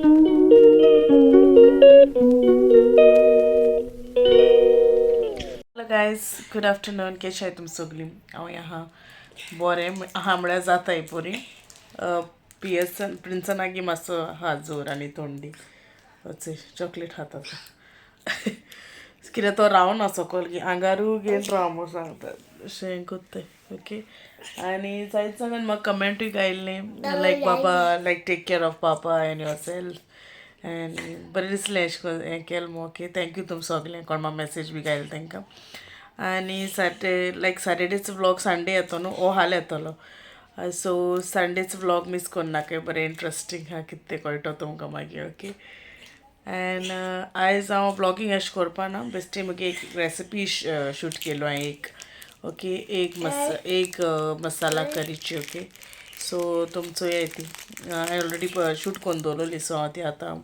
Hello guys, good afternoon. केश आहाय तुम सगळीं? हांव आहा बरें आहा म्हळ्यार जाताय पोरी. पियसन प्रिन्सनागी मातसो आहा जोर आनी थंडी. चॉकलेट खाता कित्याक तो रावना सकल की आंगारू घेवन राव म्हूण सांगता अशें कोत्ताय. ओके, आनी जायत जाणान म्हाका कमेंटूय आयिल्लें लायक बाबा लायक टेक केर ऑफ पापा एंड your self आनी बरें दिसलें अशें करून हें केलें म्हूण. ओके, thank you तुम सगळें कोण म्हाका मॅसेज बी घायले तांकां. आनी सॅटर्डे लायक सॅटर्डेचो व्लॉग संडे येतो न्हू, ओ हाल येतलो. सो संडेचो व्लॉग मीस करनाका, बरें इंट्रस्टींग आहा कितें तें कळटलो तुमकां मागीर. ओके, एंड आयज हांव व्लॉगींग अशें करपा ना, बेश्टी मुगे एक रेसिपी शूट केलो हांवें एक. ओके, एक मसाला करीची. ओके, सो तुम चोयाय ती हांवें ऑलरेडी शूट करून दवरलेली. सो हांव ती आतां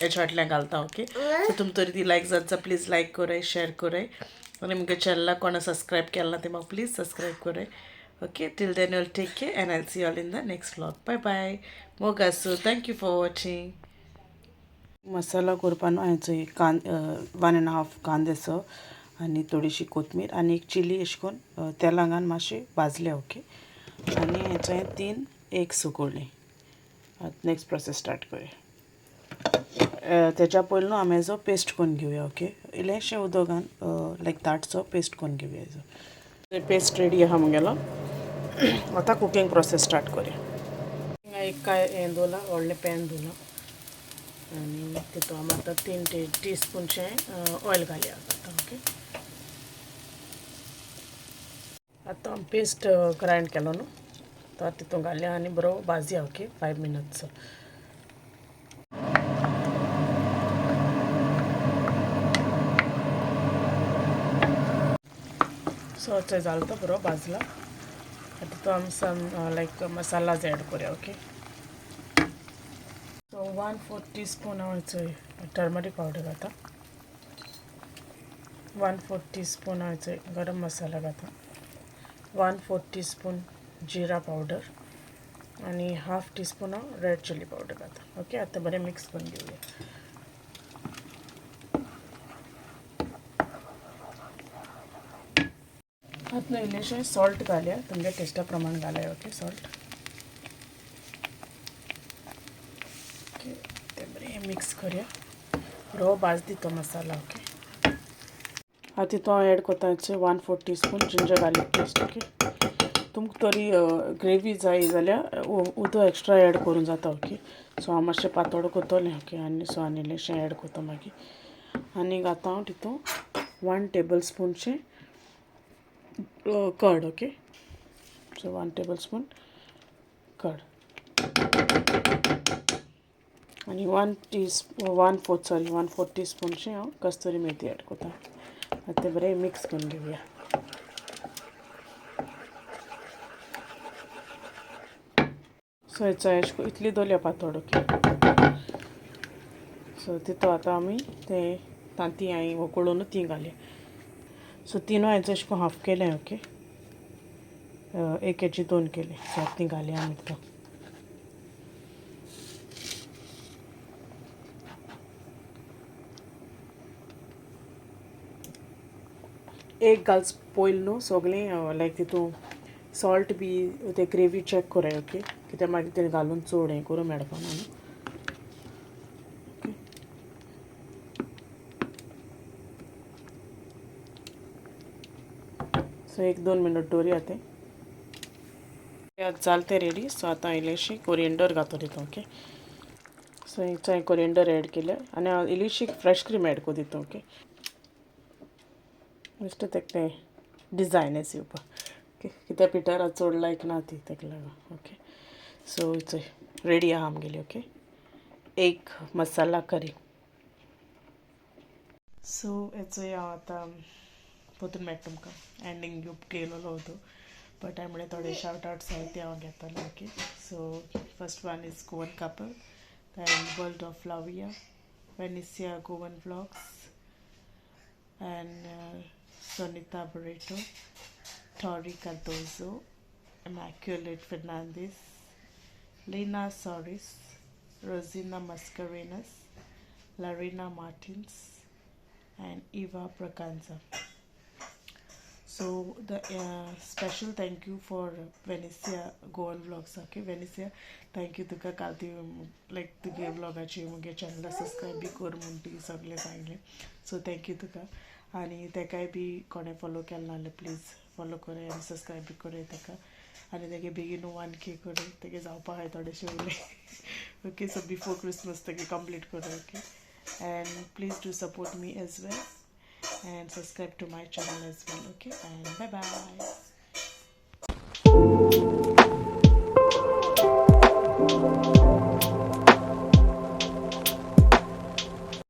हेच्या फाटल्यान घालता. ओके, सो तुम तरी ती लायक जात जाल्यार प्लीज लायक कराय, शेअर कराय आनी मुगे चॅनलाक कोणा सबस्क्रायब केला ना ते म्हाका प्लीज सबस्क्रायब कराय. Okay, till then you'll take care and I'll see you all in the next vlog. Bye bye. मोग आसूं. Thank you for watching. Masala करपा न्हू हांवें चोय 1.5 कांदेसो आनी थोडीशी कोथमीर आनी एक चिली अशें करून तेलां घालून मातशी भाजल्या. ओके, आनी हेचो हांवें 3 एग्स उकडली. आतां नेक्स्ट प्रोसेस स्टार्ट करूया. तेज्या पयलीं न्हू आमी हेजो पेस्ट करून घेवया. ओके, इल्लेशें उदक घालून लायक दाटसो पेस्ट करून घेवया. हेजो पेस्ट रेडी आहा मुगेलो. आतां कुकींग प्रोसेस स्टार्ट करूया. एक काय हें दवरलां, व्हडलें पॅन दवरलां आनी तितून आमी आतां 3 टी स्पूनशें ऑयल घालया आतां. ओके, आतां आमी पेस्ट ग्रायंड केलो न्हू तो तितून घालया आनी बरो भाजया. Okay, 5 minutes. सो चोय जालो तो बरो भाजला. आतां तितून आमी सम लायक मसालाज एड करूया. ओके, सो 1/4 टी स्पून हांव चोय टर्मरीक पावडर घाता, 1/4 टी स्पून हांव चोय गरम मसाला घाता, 1/4 टी स्पून जिरा पावडर आनी 1/2 टी स्पून हांव रेड चिली पावडर घाता. ओके, आतां बरें मिक्स करून घेवया. आतां इल्लेशें सॉल्ट घालया, तुमगे टेस्टा प्रमाण घालया. Okay, salt. ओके, तें बरें मिक्स करूया. बरो भाज दी तो मसाला. ओके, आतां तितून हांव एड करता 1/4 tea spoon ginger garlic paste. Okay, तुमकां तरी ग्रेवी जाय जाल्यार उदक एक्स्ट्रा एड करूं जाता. ओके, सो हांव मातशें पातळ करतलें. ओके, आनी सो आनी इल्लेशें एड करता मागीर. आनी घाता हांव तितून 1 table स्पूनशें curd. Okay, so 1 table spoon curd आनी 1/4 टी स्पूनशें हांव कस्तुरी मेथी एड करता. आतां तें बरें मिक्स करून घेवया. सो हेचो अशें इतली दवरया पातळ. ओके, सो तितून आतां आमी ते तांती हांवें उकडून तीं घालया. सो तिनूय हांवें अशें करून हाफ केलें. ओके, एक हेची 2 केली. सो आतां तीं घालया आमी तितून. एक घालच पयलीं न्हू सगळें लायक तितून सॉल्ट बी ते ग्रेवी चॅक कराय. ओके, कित्याक मागीर तें घालून चड हें करूं मेळपा ना न्हू. ओके, सो 1-2 मिनट दवरया तें. आतां जालें तें रेडी. सो आतां इल्लीशी कोरियंडर घातलो तितून. ओके, सो हांवें कोरियंडर एड केल्या आनी हांव इल्लीशी फ्रेश क्रीम एड करून दिता. ओके, बेश्टें तेका तें डिजायन येवपा. ओके, कित्याक पिठार चड लायक ना ती तेका लागून. ओके, सो चोय रेडी आहा आमगेली. ओके, एक मसाला करी. सो हेचोय हांव आतां परतून मेळटा तुमकां. एंडींग घेवप केलोलो होतो बट हांवें म्हणलें थोडे शावट आवट्स आहाय ते हांव घेतलें. Okay, so first one is Goan couple, then world of Flavia, Venicia Goan vlogs and Sonita Barreto, Tori Cardozo, Immaculate Fernandez, Lena Soris, Rosina Mascarenhas, Larina Martins and Eva Braganza. So the special thank you for Venecia Goan vlogs. Okay Venecia, thank you तुका काल ती लायक तुगे व्लॉगाची मुगे चॅनला subscribe बी कर म्हूण तुवें सगळें सांगलें. सो thank you तुका. आनी तेकाय बी कोणें फॉलो केलें ना जाल्यार प्लीज फॉलो कराय आनी सबस्क्रायब बी कराय तेका. आनी तेगे बेगीन 1K कराय, तेगे जावपा आहाय थोडेशे उरले. ओके, सो बिफोर क्रिसमस तेगे कंप्लीट कराय. Okay, and please do support me as well and subscribe to my channel as well. Okay, and bye bye.